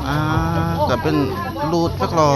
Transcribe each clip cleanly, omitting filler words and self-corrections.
Ah cabin lut vek lo.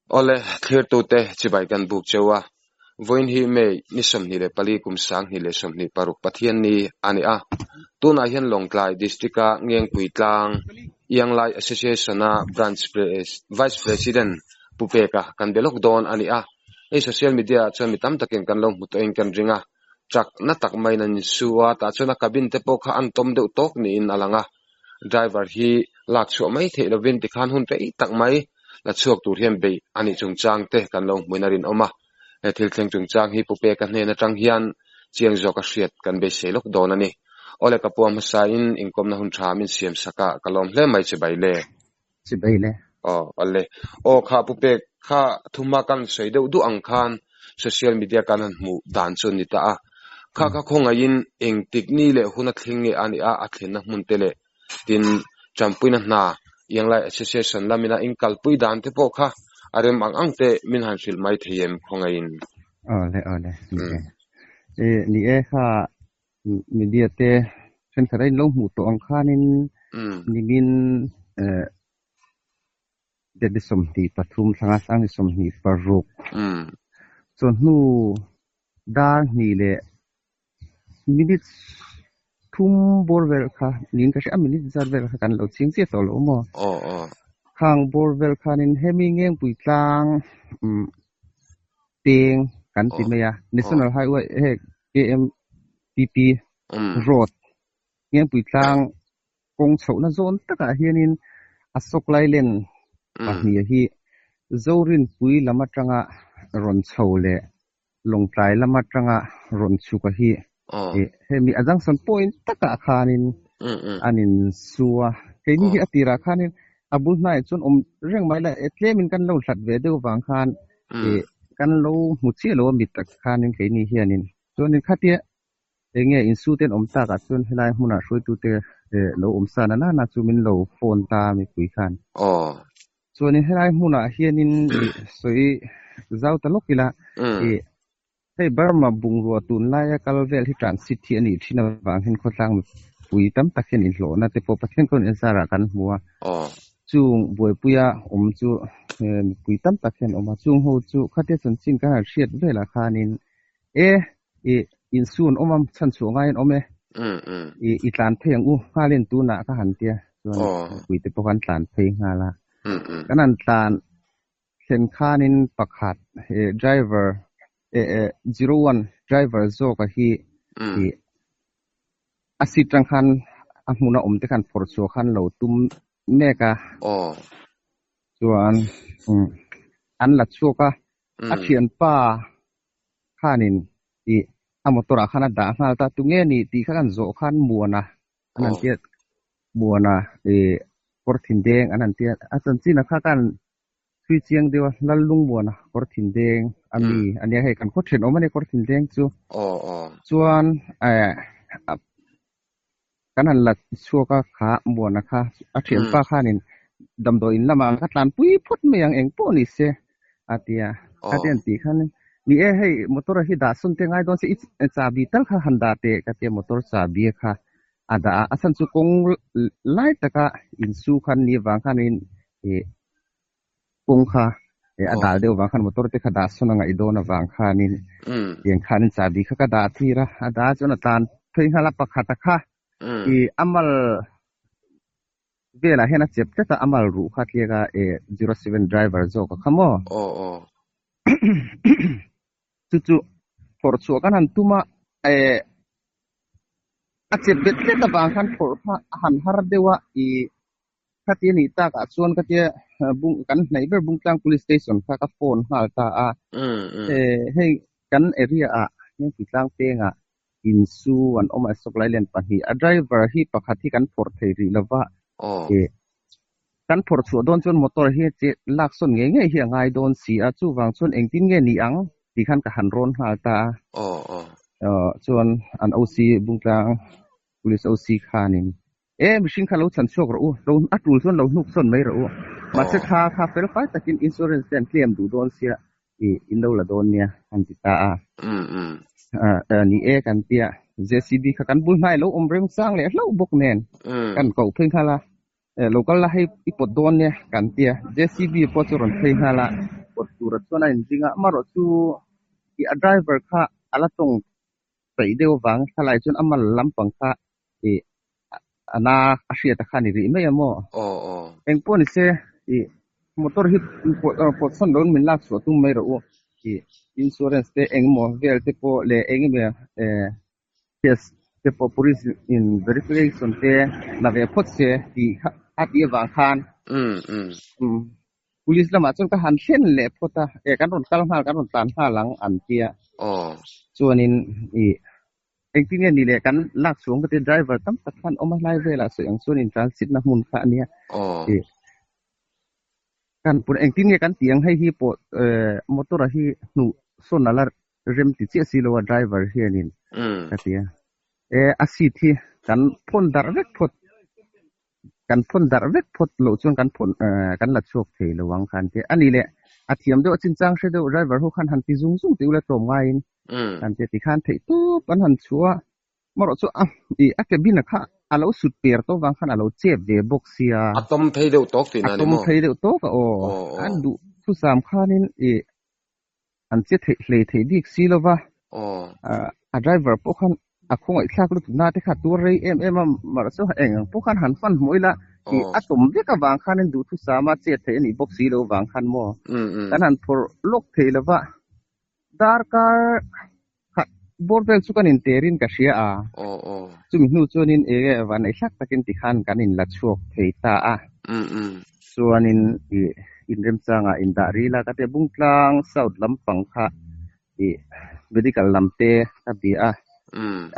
Awle, thlirtute chibai kan buk cheu a, vawiin hi May ni 24 kum 2026 Pathianni a ni a. Tunah hian Lawngtlai District-a Ngengpui Tlang Ianglai Association-a Branch Vice President Pu Peka kan be lawk dawn a ni a. Hei social media-ah chuan mi tam takin kan lo hmu tawhin kan ring a, truck na tak maiin an insu a, tah chuan a cabin te pawh kha an tawm deuh tawk niin a lang a. Driver hi lak chhuah mai theih lovin tikhan hun rei tak mai la chhuak tur hian beih a nih chungchang te kan lo hmuin a rinawm a. He thil thleng chungchang hi Pu Peka hnen atang hian chiang zawk a hriat kan beisei lawk dawn a ni. Awle ka pua hmasain inkawmna hun tha min siam sak a, ka lawm hle mai chibai le. Chibai le. Aw awle. Aw kha Pu Pek kha thuma kan sawi deuh duh ang khan social media kan han hmuh dan chu a ni ta a. Kha kha khawngaihin engtik ni leh hun a thleng nge a nih a, a thlenna hmun te leh tin Champuina hna Ianglai Association lamina inkalpui dan te pawh kha a rem ang ang te min han hrilh mai thei em khawngaihin. Awle awle ni e. E ni e kha media te thenkhat a in lo hmuh tawh ang khanin nimin date 23 thlanga sang ni 26 chawhnu dar hnih leh minute thum bawr vel kha niin ka hria a minute zat vel kha kan lo ching chiah tawh lo maw khang bawr vel khanin hemi Ngengpui tlang peng kan ti mai a National Highway hei KMPP road Ngengpui tlang kawng chhohna zawn takah hianin Ashok Leyland pahnih hi Zorinpui lam atanga rawn chho leh Lawngtlai lam atanga rawn chhuk a hi hemi a junction point takah khanin an insu a. Keini hi a tirah khanin a bul hnaiah chuan awm reng mai la tlemin kan lo hlat ve deuh vang khan kan lo hmu chiah lo a mit tak khanin keini hianin chuanin khatia Enge insu ten awm tak ah chuan helai hmunah hruaitute lo awm sa na nana chu min lo phone ta mipui khan. Aw. Chuanin helai hmunah hianin sawi zau ta lawk ila hei Burma bungrua tunlaia kal vel hi transit hi a nih thin avang hian khawtlang mipui tam tak hian inhlawhna te pawh Pathian khawn inzarah kan hmu a. Aw. Chung buaipuia awm chu mipui tam tak hian awm a, chung ho chu khatia chanchin kan han hriat velah khanin e I insu an awm a, chhan chhuah ngaiin awm e. I i tlan phei ang u nghalin tunah ka han tia chuan mipui te pawh khan tlan phei nghal a. Kan han tlan thlen khanin pakhat driver 01 driver zawka hi i a seat tang khan a hmuna awm te khan phawrh chhuah khan lo tum mek a. Chuan an la chhuak a, a thianpa khanin ih a motor ah khan a dah nghal ta, tunge ni tih kha kan zawh khan Muana an han tia, Muana ih kawr thin deng an han tia, a chanchin ah kha khan chhui chiang deuh a, Lallungmuana kawr thin deng a mi a nia, hei kan khaw thenawm a nia kawr thin deng chu, chuan eh kan han la chhuak a kha Muana kha a thianpa khanin damdawi in lamah ka tlanpui phawt mai ang eng pawh ni se a ti a, a ti an tih khan ni e hei motor a hi dah sawn te ngai dawn se i chahbi tal kha han dah teh ka tia motor chahbi kha a dah a, a chhan chu kawng lai taka insu khan ni vang khanin ih Kawng kha a dal deuh vang khan motor te kha dah sawn a ngaih dawn avang khanin tiang khanin chahbi kha ka dah tir a, a dah chuan a tlan phei nghal a pakhat a kha i a mal velah hian a chep tlat a, a mal ruh kha tliak a 07 driver zawk a kha maw? Chu chu phawrh chhuah kan han tum a, a chep bet tlat avang khan phawrh kha a han har deuh a i Khatia nih takah chuan khatia bung kan hnaih ber Bungtlang Police Station kha ka phone nghal ta a. Hei kan area ah Hengpuitlang pengah insu an awm a Ashok Leyland pahnih a driver hi pakhat hi kan phawrh thei rih lova. Kan phawrh chhuah dawn chuan motor hi che lak sawn ngei ngei hi a ngai dawn si a, chuvang chuan engtin nge ni ang tih khan ka han rawn nghal ta a. Chuan an OC Bungtlang Police OC khanin E mihring kha lo chhan chhuak rawh u, lo a tul chuan lo hnuk sawn mai rawh u. Mahse thla kha fel fai takin insurance te an claim duh dawn sia i in lo la dawn nia an ti ta a. Ni e kan tia JCB kha kan bul hnai lo awm reng chang leh hlauh bawk nen kan koh phei nghal a, lo kal la hei i pawt dawn nia kan tia JCB pawh chu rawn phei nghal a, pawt tura chuan a inring a, amaherawhchu i a driver kha a la tawng Peih deuh avang thlalai chuan a mal lampang kha ih a na a hriat a kha ni rih mai a maw? Aw aw. Eng pawh ni se ih motor hi pawt sawn loin min lak chhuah tum mai rawh u ih insurance te eng emaw vel te pawh leh eng emaw eh test te pawh police in verification te la ve phawt se tih kha a tih avang khan umm Police lamah chuan ka han thlen leh phawt a, eh kan rawn kal nghal, kan rawn tlan nghal ang an tia. Chuanin ih engtin nge ni leh kan lak chhuang ka tia driver tam tak khan awm a hlai velah sawi ang chuan in transit na hmun kha a nia. Ih kan pun engtin nge kan tih ang hei hi pawh eh motor a hi hnuh sawn a la rem ti chiah si lo a driver hianin ka tia. Eh a seat hi kan phawn darh vek phawt. Kan phawn darh vek phawt loh chuan kan phawn kan la chhuak thei lo ang khan te a ni leh a thiam deuh a chinchang hre deuh driver ho khan han ti zung zung tih ula tlawm ngaiin kan ti tikhan theih tawp an han chhuah a marawh chu a ih a cabin a kha a lo sut per tawh vang khan a lo chep ve bawk sia a tawm phei deuh tawk tih na ni maw a tawm phei deuh tawk a aw an duh thusam khanin ih an che theih hlei theih bik si lo va, a driver pawh khan a khawngaih thlak lutuk na te kha a tur rei em em a, mahse chu eng ang pawh khan han hman hmuh ila ih a tawm vek avang khanin duhthusama chet theih a nih bawk si lo vang khan maw kan han phawrh lawk thei lo va, darkar khat bawr vel chu kan interin ka hria a, chumi hnu chuanin enge vanneih hlak takin tikhan kan inla chhuak thei ta a. Chuanin ih inremchangah indah ril a, ka tia Bungtlang South lampang kha ih medical lam te ka bia a,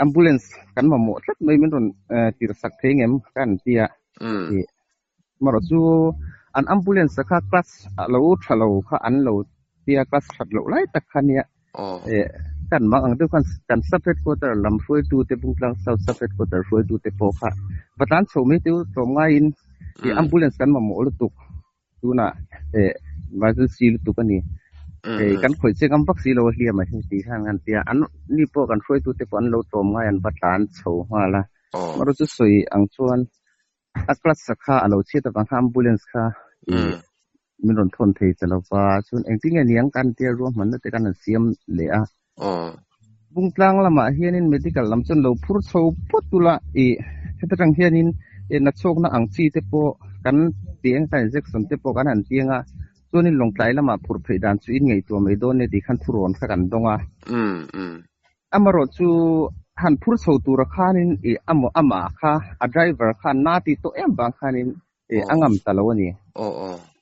ambulance kan mamawh tlat mai min rawn tir sak thei ngem ka han tia ih marawh chu an ambulance kha class a lo tha lo kha an lo tia class that loh lai tak kha nia ih kan mang ang deuh khan kan sub headquarter lam hruaitute Bungtlang South sub headquarter hruaitute pawh kha va tlan chho mai teu tlawmngaiin ih ambulance kan mamawh lutuk tunah eh emergency lutuk a ni eh kan khawih che ngam vak si lo a hliam a hi tih khan kan tia an ni pawh kan hruaitute pawh an lo tlawm ngai an va tlan chho nghal a marawh chu sawi ang chuan a clutch kha a lo chhiat avang khan ambulance kha ih min rawn thawn thei ta lo va chuan engtin nge niang kan tia ruahmanna te kan han siam leh a. Bungtlang lamah hianin medical lam chuan lo phur chho phawt ula ih heta tang hianin ih nachhawkna ang chi te pawh kan tiang kha injection te pawh kan han tiang a chuanin Lawngtlai lamah phur phei dan chu in ngaihtuah mai dawn nia tih khan thurawn kha kan dawng a. Amarawh chu han phur chho tura khanin ih amaw amah kha a driver khan na tih tawh em vang khanin ih a ngam ta lo a ni.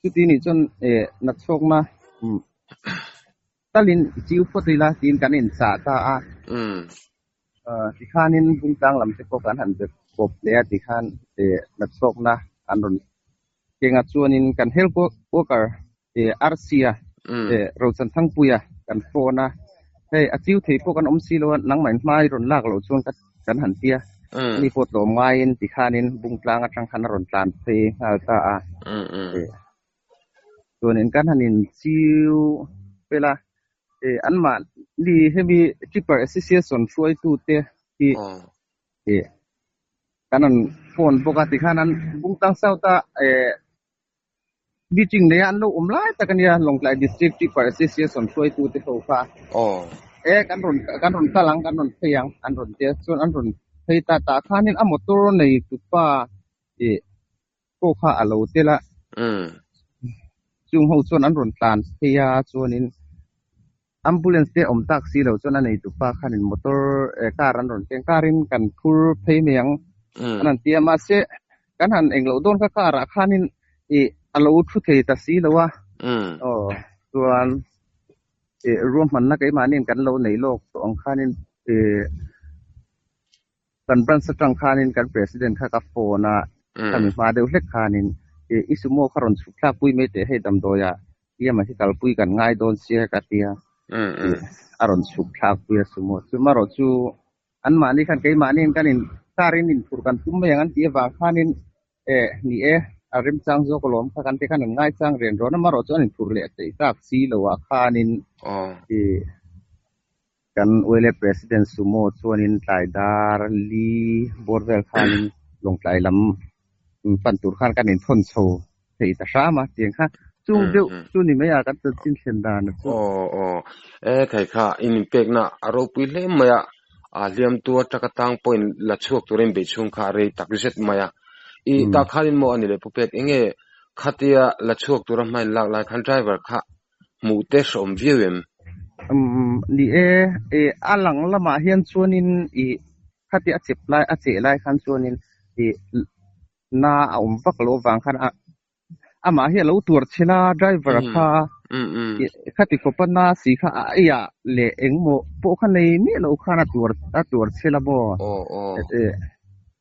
Chuti nih chuan ih nachhawkna Talin i chiu phawt ila tiin kan inchah ta a. Tikhanin Bungtlang lam te pawh kan han be kawp leh a tikhan natchawkna an rawn keng a chuanin kan health worker RC-a Rochan Thangpuia kan phone a, hei a chiu thei pawh kan awm si lo a, nangmah in hma i rawn lak loh chuan kan han ti a, ani pawh tlawm ngaiin tikhanin Bungtlang atang khan a rawn tlan phei nghal ta a. Chuanin kan han inchiu fel a, eh anmahni hemi Tipper Association hruaitute hi eh kan han phone bawk a tikhan an Bungtang South a eh meeting neia an lo awm lai tak a nia Lawngtlai District Tipper Association hruaitute ho kha eh kan rawn kan rawn kal ang kan rawn phei ang an rawn tia chuan an rawn phei ta tah khanin a motor nei tupa eh pawh kha a lo tel a, chung ho chuan an rawn tlan phei a, chuanin ambulance te awm tak si lo chuan a neitu pa khanin motor eh car an rawn keng car in kan phur phei mai ang an han ti a, mahse kan han englo dawn kha car ah khanin ih a lo thu thei ta si lo a, aw chuan ih ruahmanna keimahniin kan lo nei lawk tawh ang khanin ih. Kan branch atang khanin kan president kha ka phone a, khami hma deuh hlek khanin i sumo kha rawn chhuk thlak pui mai teh hei damdawiah Yama hi kalpui kan ngai dawn sia ka ti a, a rawn chhuk thlak pui a sumo chu. Marawh chu anmahni khan keimahniin kan in car in inphurh kan tum mai ang an tih avang khanin eh ni e a remchang zawk alawm kha kan ti khan an ngaichang rian rawn a, marawh chu an inphurh leh theih tak si lo ah khanin Kan ULA President Sumo chuanin tlai dar li bawr vel khanin Lawngtlai lam pan tur khan kan inthawn chho thei ta hram a tiang kha chung deuh chu ni mai a kan chanchin thlen dan a chu. Aw aw e khai kha in inpekna a ropui hle mai a, a hliam tu ataka tang pawh in la chhuak turin bei chhung kha a rei tak zet mai a, i tah khanin maw a ni leh Pu Pek enge khatia la chhuak tura hma in lak lai khan driver kha Hmuh te hreawm viau em? Umm ni e, e a lang lamah hian chuanin i khati a chep lai a cheh lai khan chuanin i na a awm vak loh avang khan a amah hi a lo tuar chhel a driver kha i khati khawpa na si kha a eiah leh engmaw pawh kha nei miah loh khan a tuar a tuar chhel a maw e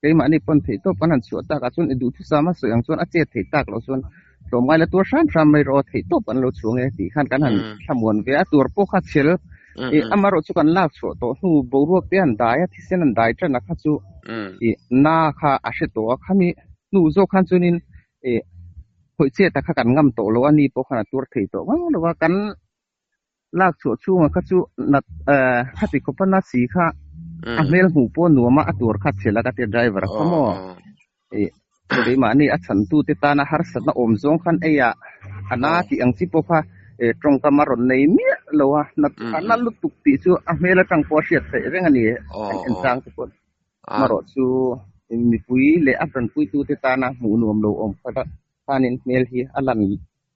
keimahni pawn theih tawp an han chhuah takah chuan i duhthusam a sawi ang chuan a chet theih tak loh chuan Tlawmngai la tuar hram hram mai rawh aw, theih tawp an lo chhuang e tih khan kan han thlamuan ve a, tuar pawh kha chhel ih amarawh chu kan lak chhuah tawh hnu boruak te an dai a, thisen an dai tan a kha chu ih na kha a hre tawh a, khami hnu zawk khan chuanin ih khawih chet a kha kan ngam tawh lo a, ni pawh khan a tuar thei tawh ngang lo a, kan lak chhuah chhungah kha chu nat eh khati khawpa na si kha a hmel hmuh pawh nuam a, a tuar kha chhel a ka tia driver a kha maw ih keimahni a chhantu te tana harsatna awm zawng khan ei ah a na tih ang chi pawh kha eh tawngkam a rawn nei miah lo a, nat a na lutuk tih chu a hmel atang pawh a hriat theih reng a ni an en chang te pawh amarawh chu mipui leh a tanpuitu te tana hmuh nuam lo awm kha khanin hmel hi a lan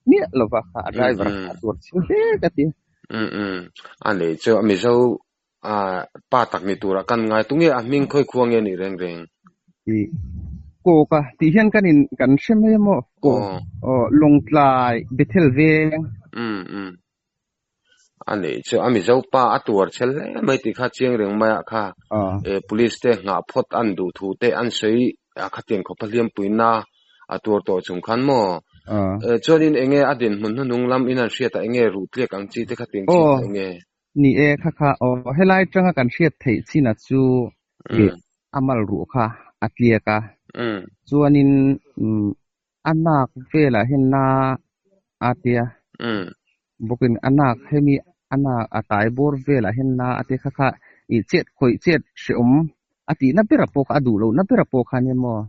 miah lova kha a driver kha a tuar chhing hle ka ti. Um um a nei chu a Mizo a pa tak ni tura kan ngai tu nge a hming khawi khua nge nih reng reng. I kawk a tih hian kan in kan hre mai a maw kawk aw Lawngtlai Bethel veng. Um um a nei chu a Mizo pa a tuar chhel hle mai tih kha chiang reng mai ah kha e police te nghah phawt an duh thu te an sawi a khatiang khawpa hliampuina a tuar tawh chung khan maw e chuanin enge a dinhmun hnuhnung lam in an hriat a enge ruh tliak ang chi te khatiang chi kha enge. Ni e kha kha aw helai tanga kan hriat theih chin a chu e a mal ruh kha a tliak a chuanin A nak velah hian na a tia bawkin a nak hemi a nak a tai bawr velah hian na a tia kha kha ih chet khawih chet hreawm a tihna bera pawh kha a duh lohna bera pawh kha ania maw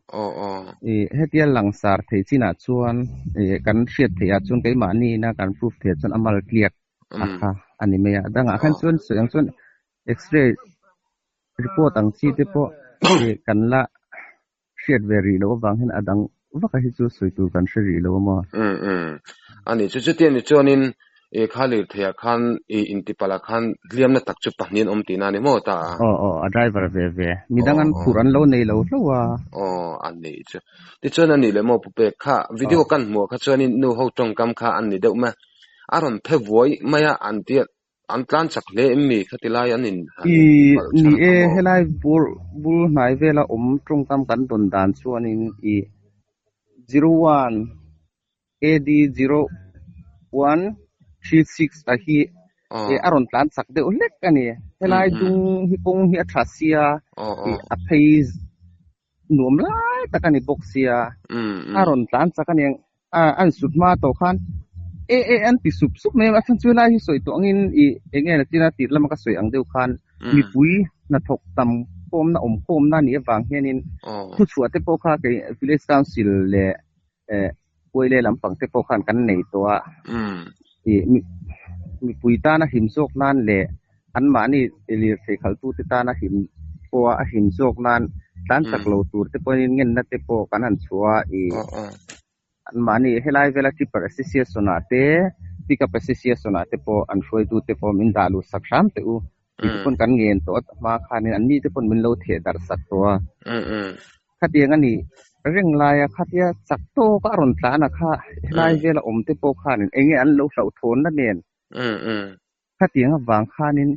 ih hetia langsar thei chinah chuan ih kan hriat theih ah chuan keimahni ina kan proof theih ah chuan a mal tliak a kha a ni mai a dangah khan chuan sawi ang chuan. X-ray report ang chi te pawh kan la hriat ve rih loh avang hian a dang vaka hi chu sawi tur kan hre rih lo a maw? Umm umm. A ni chu chutiang ni chuanin i kha lirthei ah khan i intipalh ah khan hliamna tak chu pahnih an awm tihna a ni maw ta a? Aw aw a driver ve ve. Midang an phurh an lo nei lo hlauh a. Aw a nih chu. Tichuan a nih leh maw Pu Pek kha video kan hmuh ah kha chuanin nu ho tawngkam kha an ni deuh mai a, a rawn phe vuai mai a an tia An tlan chak hle em mi? Khati lai an in han I in palh ni tha e, ang aw. helai bur bul hnai vela awm tawngkam kan dawn dan chuanin i 01 AD 0136 a hi Aw. a rawn tlan chak deuh hlek a ni. Helai dung hi kawng hi a tha sia Aw i aw. a phei nuam lai tak a ni bawk sia, a rawn tlan chak a niang a an sut hma tawh khan e e an ti sup sup mai a, a chhan chu helai hi sawi tawh angin ih eng nge tina tir lama ka sawi ang deuh khan mipui hnathawk tam khawmna awm khawmna a nih avang hianin thuchhuah te pawh kha kei village council leh eh Puaile lampang te pawh khan kan nei tawh a, ih mipui tana him zawk nan leh anmahni lirthei khalhtute tana him pawha a him zawk nan tlan chak lo tur te pawhin ngenna te pawh kan han chhuah a, ih anmahni helai vela Tipper Association ah te Pickup Association ah te pawh an hruaitu te pawh min dah luh sak hram teh u tih te pawn kan ngen tawh a, hma khanin anni te pawn min lo theh darh sak tawh a. Khatiang a nih reng laia khatia chak tawka a rawn tlan a kha helai vela awm te pawh khanin eng nge an lo hlauhthawnna nen khatiang avang khanin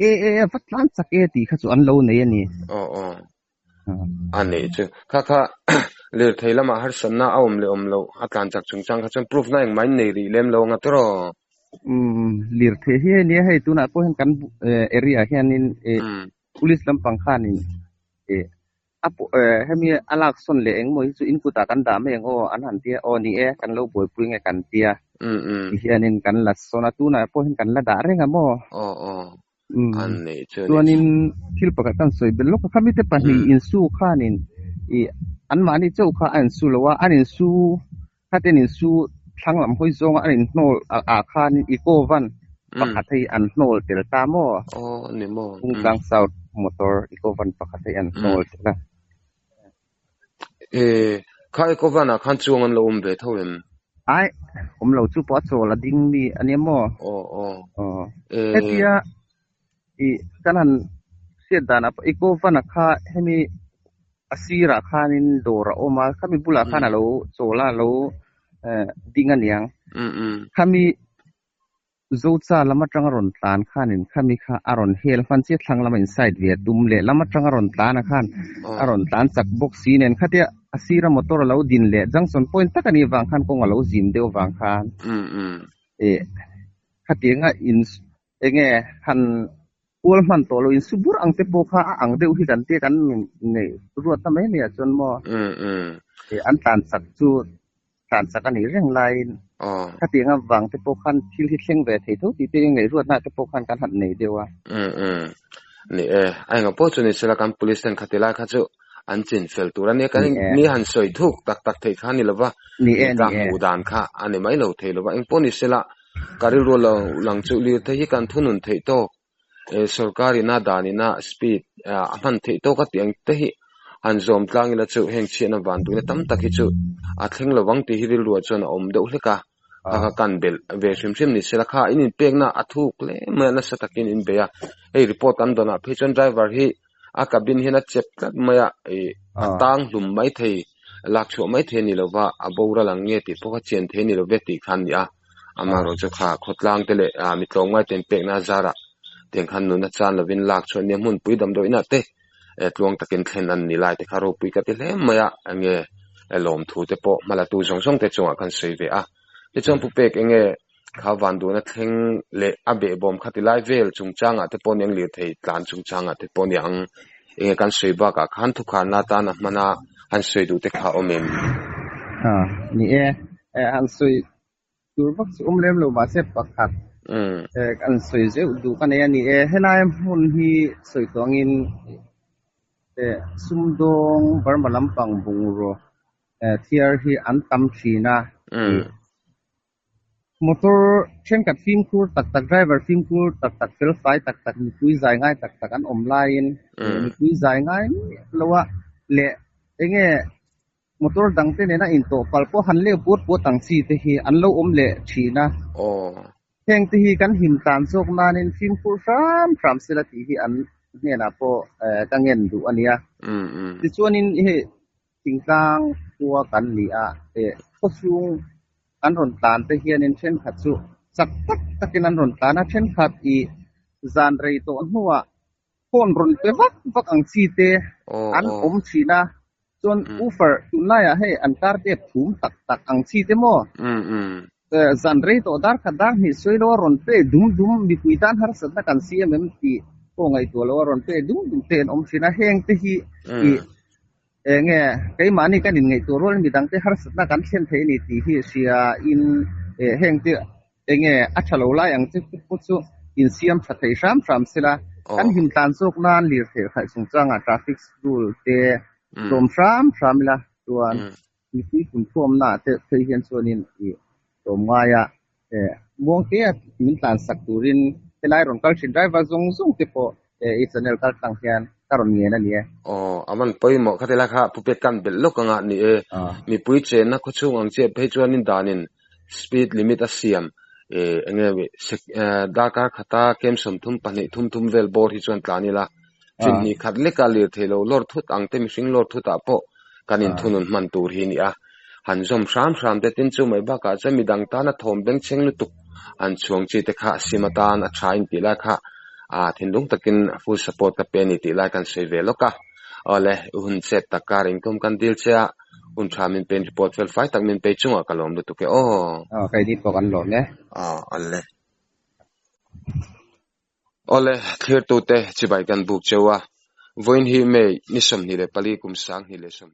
e e e va tlan chak e tih kha chu an lo nei a ni. Aw aw a nih chu kha kha lirthei lamah harsatna a awm leh awm loh a tlan chak chungchang kha chuan proof na engmah in nei rih lem lo anga tiraw? Umm lirthei hi hei nia hei tunah pawh hian kan area ah hianin police lampang khanin A hemi a lak sawn leh engmaw hi chu in kutah kan dah mai ang aw an han tia aw ni e kan lo buaipui nge kan tia ti hianin kan la sawn a tunah pawh hian kan la dah reng a maw Aw aw an neih chu a ni. Chuanin thil pakhat kan sawi belh lawk a khami te pahnih insu khanin ih anmahni chauh kha a insu lo a an insu khatin insu thlang lam hawi zawnga an inhnawl ah khanin eco van pakhat hei an hnawl tel ta maw? Aw a ni maw? Bungtlang South motor eco van pakhat hei an hnawl tel a. E, kha eco van ah khan chuang an lo awm ve tho em? Ai, awm lo chu pawh a chawl a ding mi a nia maw? Aw aw. Aw. E. Hetia i kan han hriat danah pawh eco van ah kha hemi a sirah khanin dawr a awm a, khami bulah khan a lo chawl a, a lo ding a niang. Khami Zocha lam atanga rawn tlan khanin khami kha a rawn hel hman chiah thlang lama inside ve a tum leh lam atanga rawn tlan a khan a rawn tlan chak bawk si nen khatia a sira motor a lo din leh junction point tak a nih vang khan kawng a lo zim deuh vang khan ih khatianga in enge han Kual hman tawh lo in su bur ang te pawh kha a ang deuh hi kan tia kan neih ruat ta mai mai ah chuan maw an tlan chak chu tlan chak a nih reng laiin khatiang avang te pawh khan thil hi thleng ve thei tho tih te ngaih ruatna te pawh khan kan han nei deuh a. Ni e, a engah pawh chu ni sela kan police ten khati lai kha chu an chin fel tur a nia kan ni han sawi thuk tak tak theih kha a ni lova ka hmuh dan kha a ni mai lo thei lova engpawh ni sela ka rilru lo lang chu lirthei hi kan thunun theih tawk sorkar ina dan ina speed a hman theih tawk a tih ang te hi han zawm tlang ila chu heng chhiatna van duhna tam tak hi chu a thleng lovang tih hi rilruah chuan a awm deuh hlek a kha kha kan belh ve hrim hrim ni sela kha in inpekna a thuk hle mai a nasa takin in bei a hei report kan dawnah phei chuan driver hi a cabin hian a chep tlat mai a ih a tang hlum mai thei lak chhuah mai thei a ni lova a boral ang nge tih pawh kha chian thei a ni lo ve tih kha a ni a amaherawh chu kha khawtlang te leh ah mi tlawmngai ten pekna zarah tiang khan nuna chan lovin lak chhuah a nia hmunpui damdawi inah te eh tluang takin thlen an ni lai te kha ropui ka ti hle mai a enge lawmthu te pawh hmalatu zawng zawng te chungah khan sawi ve a tichuan pu pek enge Kha van duhna thleng leh a behbawm kha ti lai vel chungchangah te pawh aniang lirthei tlan chungchangah te pawh aniang enge kan sawi bakah khan thukharna atan a hman a han sawi duh te kha a awm em? Ha, ni e, han sawi tur vak chu awm lem lo mahse pakhat kan sawi zeuh duh ka nei a ni e, helai hmun hi sawi tawh angin sumdawng Burma lampang bungraw thiar hi an tam thin a. Motor thenkhat fimkhur tak tak driver fimkhur tak tak fel fai tak tak mipui zai ngai tak tak an awm laiin mipui zai ngai miah lo a leh enge motor dang te nena intawh palh pawh han leu puat puat ang chi te hi an lo awm leh thin a. Heng te hi kan him tlan zawk nanin fimkhur hram hram sela tih hi an hnenah pawh ka ngen duh a nia. Tichuanin hei thingtlang khua kan ni a, khawchhung an rawn tlan te hianin thenkhat chu chak tak takin an rawn tlan a, thenkhat ih zan rei tawh hnuah phone rawn pe vak vak ang chi te an awm thin a, chuan woofer tunlaiah hei an kar tep thum tak tak ang chi te maw? Zan rei tawh dar khat dar hnih sawi lo a rawn pe dum dum mipui tan harsatna kan siam em tih pawh ngaihtuah lo a rawn pe dum dum te an awm thin a, heng te hi ih eng nge keimahni kan inngaihtuah rual midangte harsatna kan thlen thei a ni tih hi hria in heng te eng nge a tha lo lai ang che pawh chu insiam tha thei hram hram sela kan him tlan zawk nan lirthei khalh chungchangah traffic rule te tlawm hram hram ila chuan mipui punkhawmna ah te phei hian chuanin ih tlawm ngaia muang te a min tlan sak turin helai rawn kal thin driver zawng zawng te pawh i channel kal tlang hian ka rawn ngen a ni e. Aw, a man pawimawh kha tilai kha Pu Pek kan belh lawk anga ni e. Mipui chenna khawchhung ang chiah phei chuanin danin speed limit a siam eng nge darkar khata kem 32 thum thum vel bawr hi chuan tlan ila chin hnih khat leka lirthei lo lawr thut ang te mihring lawr thut ah pawh kan inthunun hman tur hi a ni a. Han zawm hram hram te tin chu mai bakah chuan midang tana thawm bengchheng lutuk han chhuang chi te kha sim atan a tha in tih lai kha thinlung takin full support ka pe a ni tih lai kan sawi ve lawk a. Awle, i hun chet tak kar inkhawm kan dil che a, hun tha min pe in report fel fai tak min pe chungah ka lawm lutuk e aw. Aw, keini pawh kan lawm e. Aw, awle. Awle, thlirtute chibai kan buk cheu a, vawiin hi May ni 24 kum 2020.